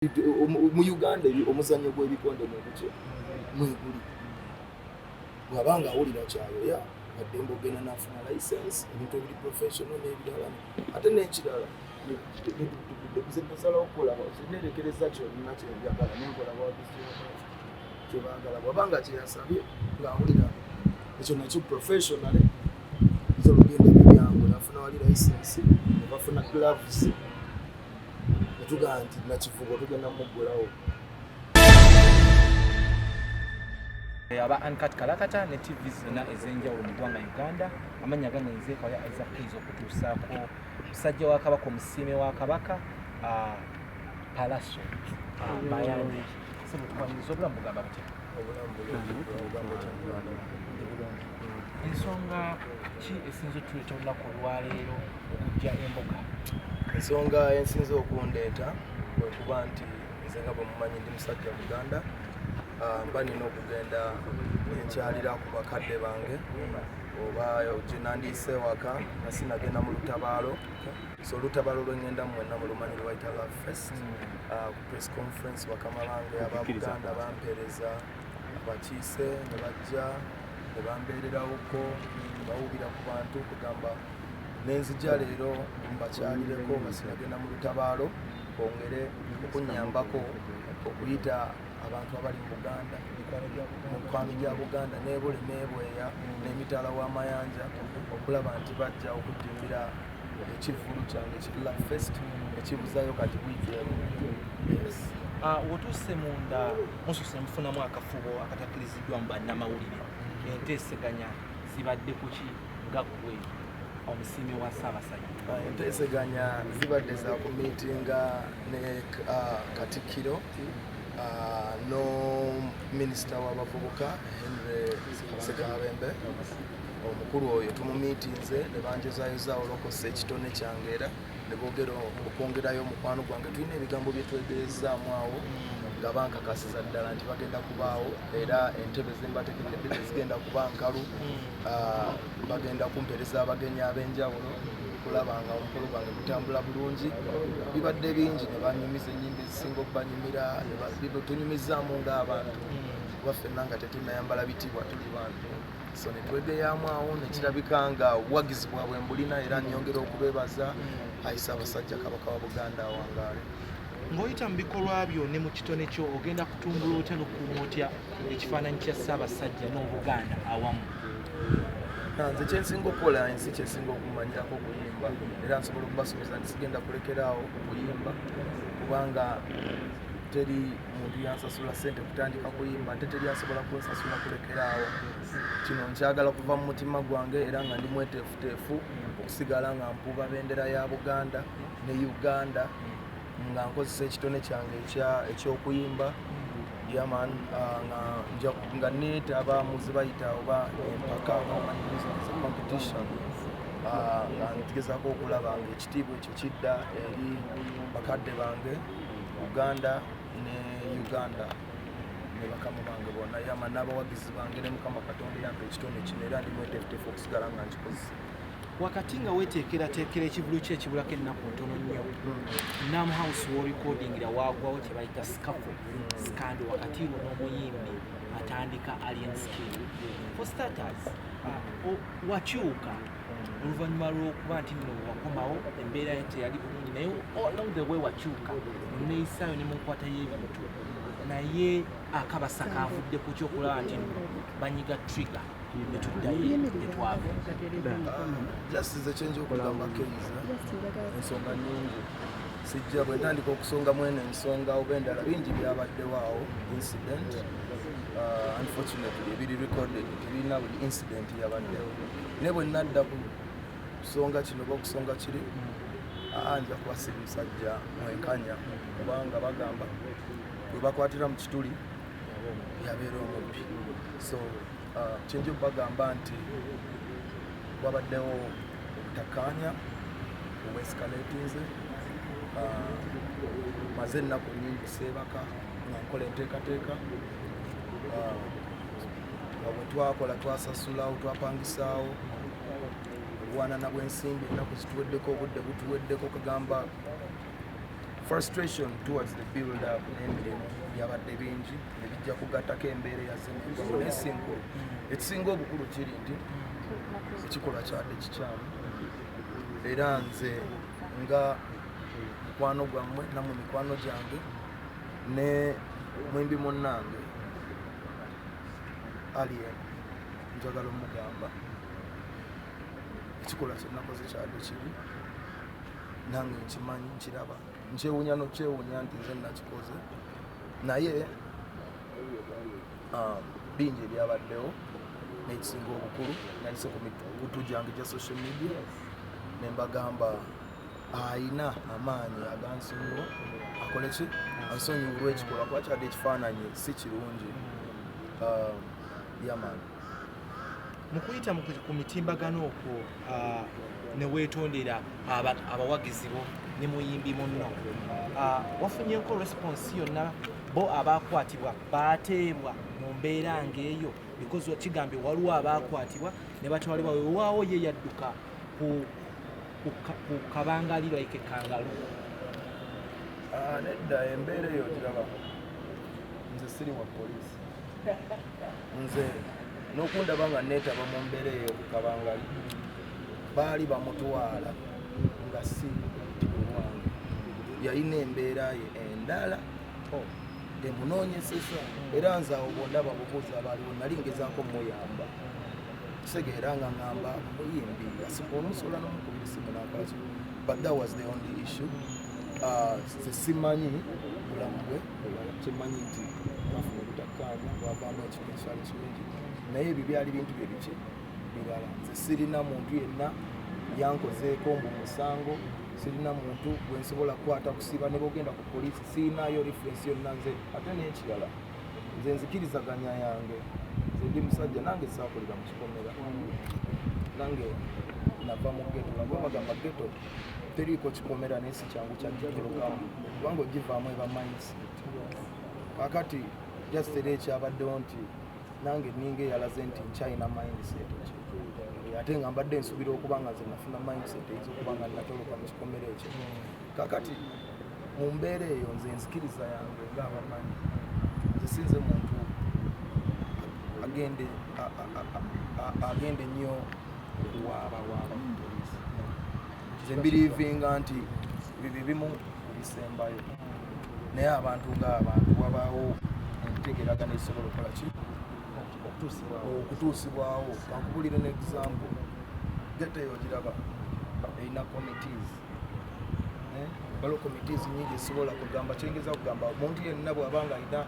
Mu Uganda omuzannyo gw'ebikonde mweguki mweguli. Bw'aba nga awulira kyayoya, waddembe ogenda n'afuna license, ebintu ebiri professional n'ebirala. Ate n'ekirala, nze nasalawo okukola, nerekereza kyonna kyenjagala, nenkola abawagizi kyebaagala. Bw'aba nga kyeyasabye ng'awulira ekyo nakyo professionally, nze olugenda ebibyangu, nafuna wali license, nebafuna gloves, netugamba nti Nakivubo tugenda muggulawo. Aba Uncut Kalakata ne TV zonna ez'enjawulo mu ggwanga Uganda, amannya gange nze Kawaya Isaac Keizo, okutuusaako musajja wa Kabaka, omusiime wa Kabaka, Pallaso Mayanja. Sebo, tukwaniriza. Obulamu bugamba butya? Obulamu bulungi, obugamba otya muganda? Ndi bulungi. Ensonga ki esinza otuleeta olunaku olwaleero okujja embuga? Ensonga ensinza okundeeta kwe kuba nti nze nga bwe mumanyi ndi musajja Muganda. Mba nina okugenda enkyalira ku bakadde bange oba gye nandiise ewaka nga sinagenda mu lutabaalo. So olutabaalo lwengenda mwenna mulumanyi, lwe bayita Love Fest. Ku press conference bakama bange aba Buganda bampeereza abakiise ne bajja ne bambeererawoko ne bawubira ku bantu kugamba nenzija leero mbakyalireko nga sinagenda mu lutabaalo, bongere okunyambako okuyita abantu abali mu Buganda, mu mikwano gya Buganda nebule nebweya n'emitala w'amayanja, okulaba nti bajja okujjumbira ekivvulu kyange ki Love Fest ekibuzayo kati wiiki emu. Yes. Wotuuse munda musuuse mufunamu akafubo akatakkiriziddwa mu bannamawulire. Enteeseganya zibadde kuki nga ggwe omusiimi wa Ssaabasajja? Enteeseganya zibadde za kumiitinga ne Katikkiro no minisita w'abavubuka Henry Sekabembe. Omukulu oyo tumumiitinze ne banjozaayoza olwokozesa ekitone kyange, era ne boogera okwongerayo omukwano gwange. Tulina ebigambo bye twegerezaamu awo nga bankakasiza ddala nti bagenda kubaawo, era entebe zembategekedde tezigenda kuba nkalu. Bagenda kumpeereza abagenyi ab'enjawulo kulaba nga omukolo gwange gutambula bulungi. Bibadde bingi, ne banyumiza ennyimba ezisinga okubanyumira, tunyumizaamu ng'abantu, kuba ffenna nga tetunnayambala bitiibwa tuli bantu. So ne twegeyamu awo nekirabika nga obuwagizi bwabwe mbulina, era nyongera okubeebaza. Ayi Ssaabasajja Kabaka wa Buganda, awangaale. Ng'oyita mu bikolwa byo ne mu kitone kyo, ogenda kutumbula otya n'okukuuma otya ekifaananyi kya Ssaabasajja n'Obuganda awamu? Nze kyensinga okukola, ensi kyesinga okumanyirako okuyimba, era nsobola okubasuubiza nti sigenda kulekeraawo okuyimba, kubanga teri muntu yansasula sente kutandika kuyimba, ate teri asobola kunsasula kulekeraawo. Kino nkyagala kuva mu mutima gwange, era nga ndi mweteefuteefu okusigala nga mpuuba bendera ya Buganda ne Uganda nga nkozesa ekitone kyange ekyokuyimba. Yeah man, nga neetaba mu zibayita oba empaka oba competition, nga ngezaako okulaba nga ekitiibwa ekyo kidda eri bakadde bange, Uganda ne Uganda ne bakama bange bonna. Yeah man, n'abawagizi bange ne Mukama Katonda yampa ekitone kino, era ndi mweteefuteefu okusigala nga nkikozesa. Wakati nga weeteekerateekera ekivulu kye ekibulako ennaku ntono nnyo, Nam House w'orecordingira waagwawo kye bayita scuffle, scandal wakati wo n'omuyimbi atandika Alien Skin. For starters, wakyuka oluvannyuma lw'okuba nti nno wakomawo embeera yo teyali bulungi, naye along the way wakyuka neeyisaayo ne mu nkwata y'ebintu, naye akabasa kavudde ku kyokulaba nti nno banyiga trigger netuddayo etwava. Just nze kyenja okugamba Keiza, ensonga nyingi, sijja bwe ntandika okusonga mwene ensonga oba endala, bingi byabaddewo awo, incident, unfortunately ebiri recorded tebirina buli incident yabaddewo. Naye bwe nadda ku kusonga kino oba okusonga kiri, nja kuba siri musajja mwenkanya, kubanga bagamba bwe bakwatira mu kituli yabeera omubbi. So kyenja okubagamba nti wabaddewo obutakkaanya obwescalatinze. Maze ennaku nyingi seebaka nga nkola enteekateeka. Nga bwe twakola, twasasulawo, twapangisaawo, obuwanana bw'ensimbi, ennaku zituweddeko, obudde butuweddeko, kagamba Frustration towards the build up n'emirimu byabadde bingi ne bijja kugattako embeera eyazze n'egwawo. Naye si nkulu. Ekisinga obukulu kiri nti ekikolwa kyadde kikyamu, era nze nga mukwano gwammwe, nammwe mikwano gyange, ne mwimbi munnange Alien, njagala omugamba ekikolwa kyenakoze kyadde kibi. Nange nkimanyi, nkiraba, nkyewunya nokyewunya nti nze nakikoze, naye bingi ebyabaddewo. N'ekisinga obukulu, nalise ku mikutu gyange gya social media ne mbagamba ayina amaanyi agansonyiwa akole ki, ansonyiwa olw'ekikolwa, kuba kyadde ekifaananyi si kirungi. Yeah man. Mu kuyita ku mitimbagano okwo ne weetondera abawagizi bo ne muyimbi munno, wafunyenko response yonna? Bo abakwatibwa bateebwa mu mbeera ng'eyo? Because kigambye waliwo abakwatibwa ne batwalibwa, wewaawo ye yadduka ku kabangali like kangalu. Ah, nedda, embeera eyo giraba, nze siri wa poliisi. Nze n'okundaba nga neetaba mu mbeera eyo ku kabangali, baali bamutwala nga si wange, yalina embeera ye endala emunoonyesesa. Era nze awo bondaba bubuuzi abaaliwo, nali ngezaako muyamba kitegeera nga ŋŋamba muyimbi omusobola n'omukubira esimu n'akolaki, but that was the only issue. Nze simanyi bulamu bwe bulala, kyemmanyi nti twafuna obutakkaanya bwavaamu ekintu ekyali kirungi, naye ebyo byali bintu bye biki birala. Nze sirina muntu yenna yankozeeko mbu musango, sirina muntu gwe nsobola kukwata kusiba. Ne bwogenda ku poliisi sirinayo reference yonna nze. Ate n'ekirala, nze nzikirizaganya yange, nze ndi musajja, nange saakulira mu kikomera, nange nava mu ghetto. Lwakuba bagamba ghetto teriiko kikomera, naye si kyangu kyagitolokamu kubanga ogivaamu eba mindset. Kakati just era ekyabaddewo nti nange ninga eyalaze nti nkyalina mindset ki, ate nga mbadde nsuubira okuba nga nze nafuna mindset eyinza okuba nga natoloka mu kikomera ekyo. Kakati mu mbeera eyo, nze nzikiriza yange ngaabamanyi, nze sinze muntu agende agende nnyo okuwaabawaaba mu poliisi. Nze mbelievinga nti ebyo bimu kubisembayo, naye abantu ng'abantu wabaawo entegeragana ezisobola okukola ki, okutuusibwawo. Kankubulire ne example, ghetto eyo ogiraba erina committees. Eh, waliwo committees nyingi ezisobola kugamba. Kyengeza kugamba, omuntu yenna bw'aba nga alina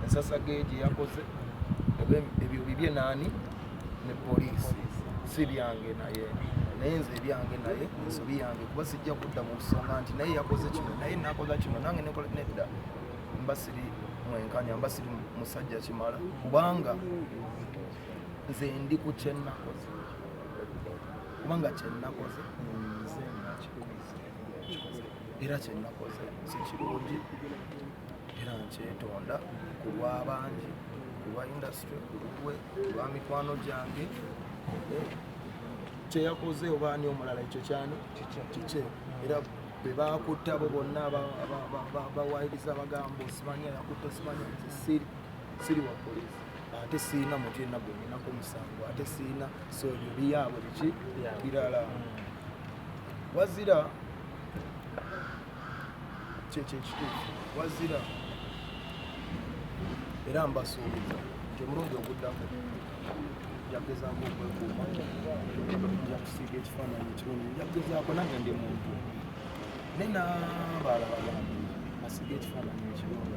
ensasage gye yakoze, ebyo bibye naani ne poliisi, si byange. Naye nze ebyange, naye ensobi yange, kuba sijja kudda mu nsonga nti naye yakoze kino, naye nakoza kino, nange nekola. Nedda, mba siri mwenkanya, mba siri musajja kimala, kubanga nze ndi ku kyenakoze, kubanga kyenakoze nze nakikoze, era kyenakoze si kirungi, era nkyetonda ku lw'abangi, ku lwa industry, ku lulwe, ku lwa mikwano gyange. Eh, kyeyakoze oba ani omulala, ekyo kyani kikye. Era bwe bakutta abo bonna bawayiriza bagamba osimanya yakutta, osimanya. Nze siri wa poliisi, ate siina muntu yenna gwe ninako omusango, ate siina. So ebyo biyaabwe biki birala. Wazira kyekyo ekituufu, wazira era mbasuubiza nti omulundi oguddako njakugezaako okwekuuma, nja kusiiga ekifaananyi ekirungi, nja kugezaako. Nange ndi muntu, naye n'abalala bagamba basiiga ekifaananyi ekirungi.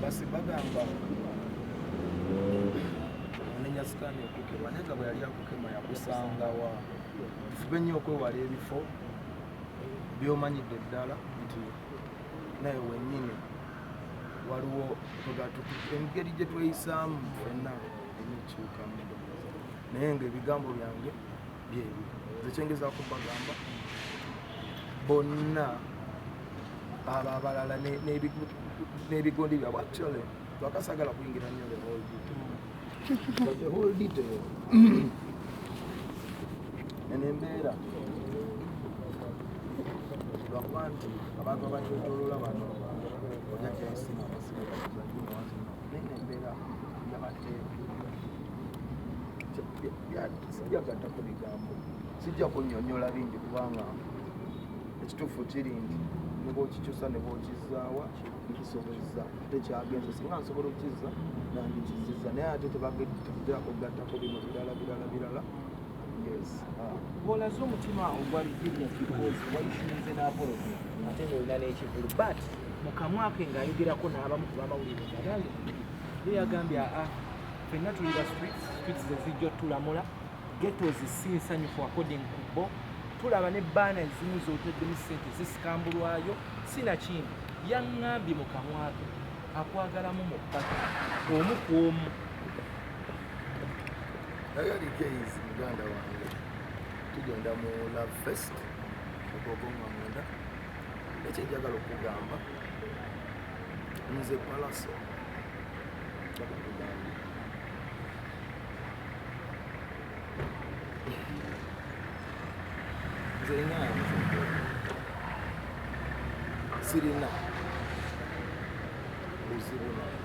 Basi bagamba onenya sitaani okukema, naye nga bwe yali akukema yakusangawa. Tufube nnyo okwewala ebifo by'omanyidde ddala nti naye wennyini waliwo engeri gye tweyisaamu ffenna enekyukamu. Naye nga ebigambo byange byebyo, nze kyengezaako bagamba bonna abo abalala n'ebigondi byabwe. Actually twakasagala kuyingira nnyo the whole detail, but the whole detail eno embeera. Lwakuba nti abantu abatwetoloola bano ojja ensimu naye embeera yabadde sijja gattako bigambo, sijja kunnyonnyola bingi, kubanga ekituufu kiri nti ne bw'okikyusa ne bw'okizzaawa nkisobozza, ate kyagenze. Singa nsobola okukizza nandikizizza, naye ate tetutera kugattako bino birala birala birala. Yes. Bw'olaze omutima ogwa resilience because wayishinze n'apology ate ng'olina n'ekivulu, but mu kamwa ke ng'ayogerako n'abamu ku bamawulire nga nange ye yagambye, aa, ffenna tuli ba streets, streets ze zijja otulamula, ghettos si nsanyufu according ku bo. Tulaba ne baana ezimu z'oteddemu ssente zisikambulwayo, sinakindi yaŋŋambye mu kamwa ke akwagalamu mu bbaka omu ku omu. Nagali Kayz muganda wange, tugenda mu Love Fest ogwogonga 9. Ekyenjagala okugamba, nze Palaso kugamba, nze nga nze sirina buzibu naye,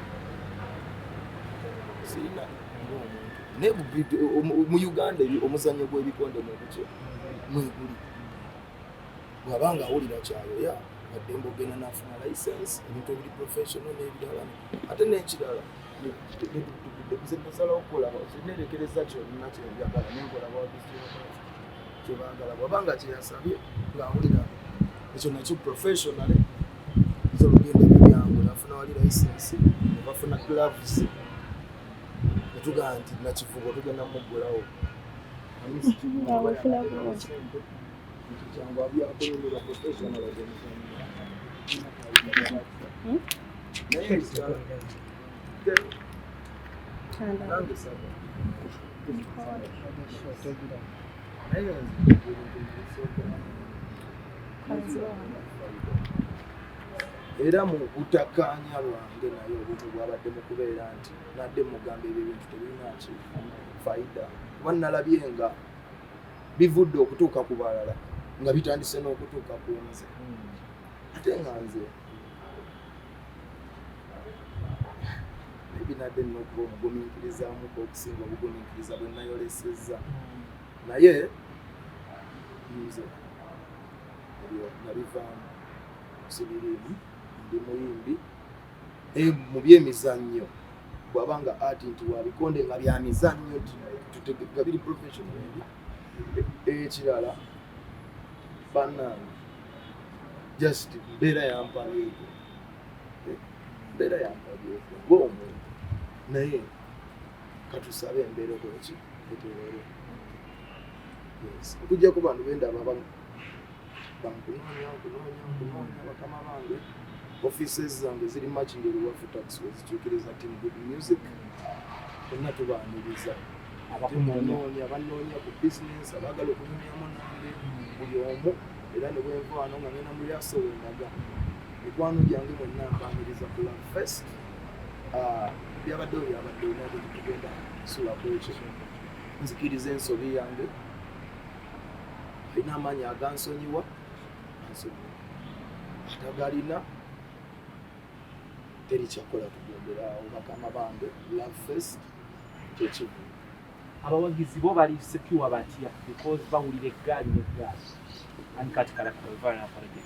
sirina ng'omuntu, naye mu Uganda omuzannyo gw'ebikonde mweguki mweguli. Bw'abanga awulira kyayoya addembe ogenda n'afuna license, ebintu ebiri professional n'ebirala. Ate n'ekirala, nze nasalawo okukola, nerekereza kyonna kyenjagala nenkola abawagizi kyebaagala. Bw'abanga kyeyasabye ng'awulira ekyo nakyo professionally, nze olugendo ebyo byangu, nafuna wali license, nebafuna gloves, netugamba nti Nakivubo tugenda muggulawo. Nga wefula bulungi. Kyangu abyakunyumirwa professional omuzannyo. Naye ekirala, nange saba, naye nze ebintu mbisooka era mu butakkaanya bwange naye obumu bwabadde mu kubeera nti nadde mugamba ebyo ebintu tebirina ki faida, kuba nalabye nga bivudde okutuuka ku balala nga bitandise n'okutuuka ku nze, ate nga nze maybe nadde nina okuba omugumiikirizaamuko okusinga obugumiikiriza bwe nayolesezza. Naye nze ebyo nabivaamu, sibiriimu. Ndi muyimbi mu byemizannyo. Bw'aba nga ati nti wabikonde nga bya mizannyo, nga biri professional ebi. Ekirala bannange, just mbeera yampabyeko, mbeera yampabyeko ng'omuntu, naye katusabe embeera okoleki eterere. Yes, okujjako bantu bendaba bankunoonya nkunoonya nkunoonya, bakama bange, offices zange ziri Makindye Luwafu taxi wezikyukiriza Team Good Music, bonna tubaaniriza. Abakunoonya, banoonya ku business, abaagala okunyumyamu nange, buli omu. Era ne bwenva wano nga ngenda mu lyaso wendaga mikwano gyange mwenna, mbaaniriza ku Love Fest. Ah, byabaddewo byabaddewo, naye tetugenda sula ku ekyo. Nzikiriza ensobi yange, alina amaanyi agansonyiwa ansonyiwa, atagalina teri kyakola, tugenderawo. Bakama bange, Love Fest kyekivu. Abawagizi bo bali secure batya? Because bawulira eggaali n'eggaali. And kati kalaka wevaala apology.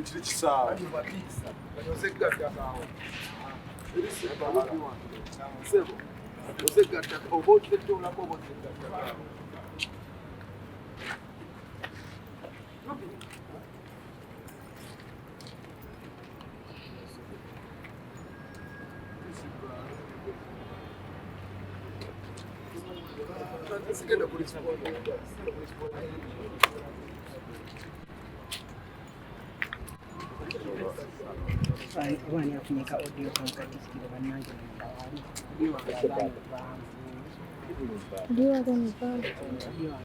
Kiri kisaawe sebo, ozegattaka oba otettolako oba ozegattaka. Sigenda kulisponda. Oba ani afunye ka audio kankatikire bannange munda wali audio wange agaanye okuvaamu. Audio wako ni pale. Audio.